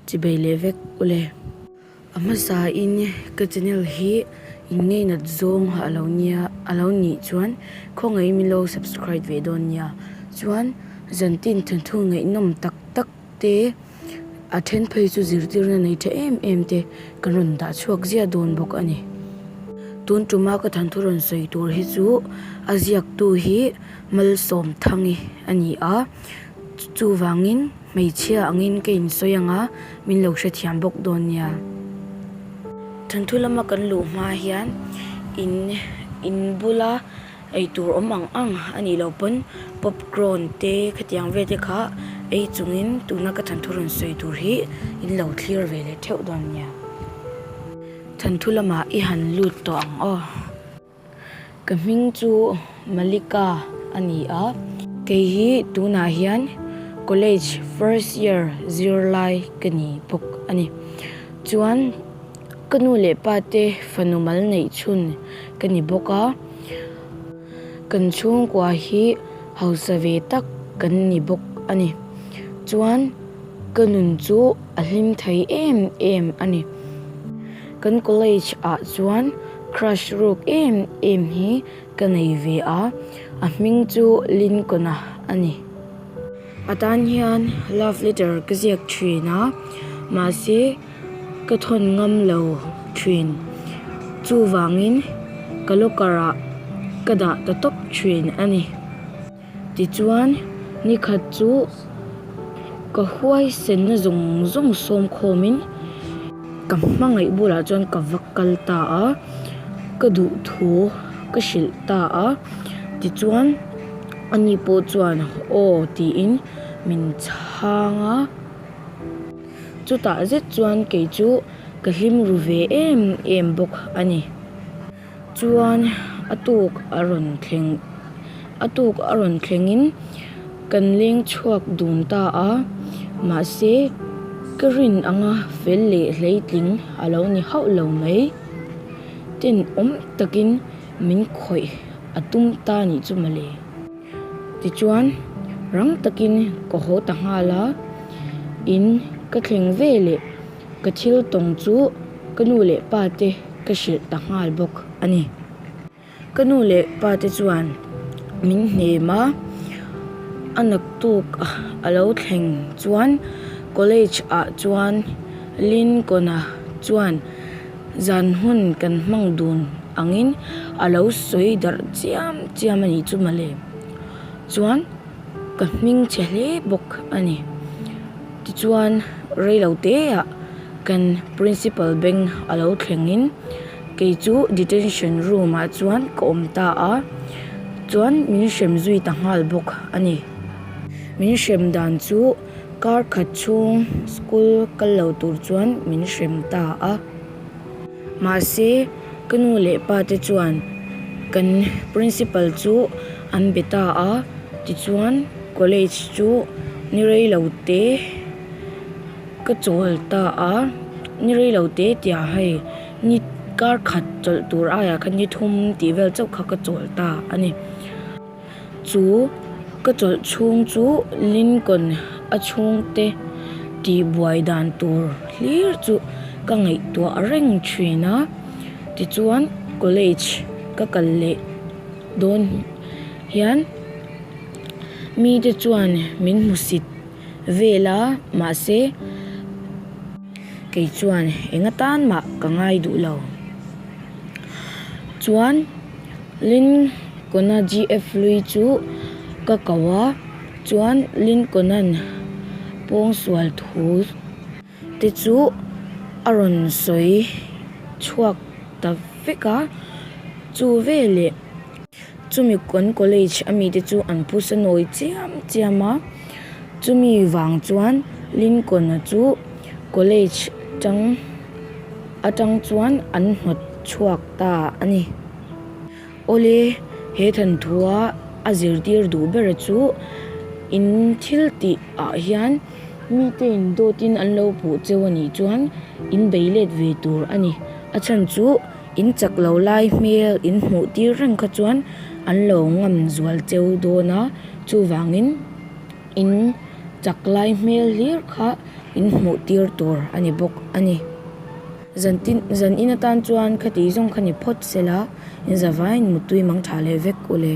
Chibei leh vek ule. A hmasa in ka channel hi in ngeinat zawng a lo nia a lo nih chuan khawngaih min lo subscribe ve dawn nia. Chuan zantin thanthu ngaihnawm tak tak te a then phei chu zirtirna nei tha em em te kan rawn dah chhuak ziah dawn bawk a ni. Tun tuma ka thanthu rawn sawi tur hi chu a ziaktu hi Malsawmthangi a ni a, chuvangin hmeichhia angin ka insawi ang a, min lo hrethiam bawk dawn nia. Thanthu lama kan luh hma hian in in bula eitur awm ang ang a nih loh pawn popcorn te khatiang vel te kha ei chungin tuna ka thanthu rawn sawi tur hi in lo thlir ve leh theuh dawn nia. Thanthu lamah i han lut tawh ang aw. Ka hming chu Malika a ni a. Kei hi tunah hian college first year zirlai ka ni bawk a ni. Chuan ka nu leh pa te fanu mal neih chhun ka ni bawk a. Kan chhungkua hi hausa ve tak kan ni bawk a ni. Chuan ka nun chu a hlim thei em em a ni. Kan college ah chuan crush ruk em em hi ka nei ve a, a hming chu Lincoln-a a ni. A tan hian love letter ka ziak thin a, mahse ka thawn ngam lo thin. Chuvangin ka locker ah ka dah ta tawp thin a ni. Tichuan, nikhat chu ka huaisenna zawng zawng sawm khawmin ka hmangaih bulah chuan ka va kal ta a, ka duh thu ka hrilh ta a. Tichuan, ani pawh chuan aw tiin min chhang a. Chutah zet chuan kei chu ka hlim ru ve em em bawk a ni. Chuan a tuk a rawn thleng a tuk a rawn thlengin kan leng chhuak dun ta a, mahse ka rin anga fel leh hleitling a lo ni hauh lo mai. Tenawm takin min khawih a tum ta nih chu mawle. Tichuan rang takin ka haw ta nghal a, in ka thleng veleh Ka thil tawng chu ka nu leh pa te ka hrilh ta nghal bawk a ni. Ka nu leh pa te chuan min hnem a, a naktuk a lo thleng chuan college ah chuan Lincoln-a chuan zan hun kan hmang dun angin a lo sawi darh chiam chiam a nih chu mawle. Chuan ka hming chhe hle bawk a ni. Tichuan reilo teah kan principal beng a lo thlengin kei chu detention room ah chuan ka awm ta a, chuan min hrem zui ta nghal bawk a ni. Min hrem dan chu kar khat chhung school kal lo tur chuan min hrem ta a. Mahse ka nu leh pa te chuan kan principal chu an be ta a, tichuan college chu ni rei lo te ka chawl ta a, ni rei lo te tih ah hei ni kar khat chawlh tur aiah khan ni thum tih vel chauh kha ka chawl ta a ni. Chu ka chawlh chhung chu Lincoln a chhungte tihbuai dan tur hlir chu ka ngaihtuah reng thin a, tichuan college ka kal leh dawn hian mite chuan min hmusit vel a, mahse kei chuan eng atan mah ka ngai duh lo. Chuan. Lincoln-a GF hlui chu ka ko a, chuan Lincoln-a'n pawngsual thu te chu a rawn sawi chhuak ta vek a, chu veleh chumi kan college a mite chu an phusa nawi chiam chiam a, chumi vang chuan Lincoln-a chu college tang atang chuan an hnawt chhuak ta a ni. Awle, he thanthua a zirtir duh ber chu in thil tih ah hian mite in dawt in an lo puh cheu a nih chuan in bei let ve tur a ni. A chhan chu in chak lo lai hmel in hmuh tir reng kha chuan an lo ngam zual cheu dawn a, chuvangin in chak. chak lai hmel hlir kha in hmuh tir tur a ni bawk a ni. Zan tin zan in atan chuan khati zawng kha ni phawt sela in zavaiin muttui mang tha leh vek u le.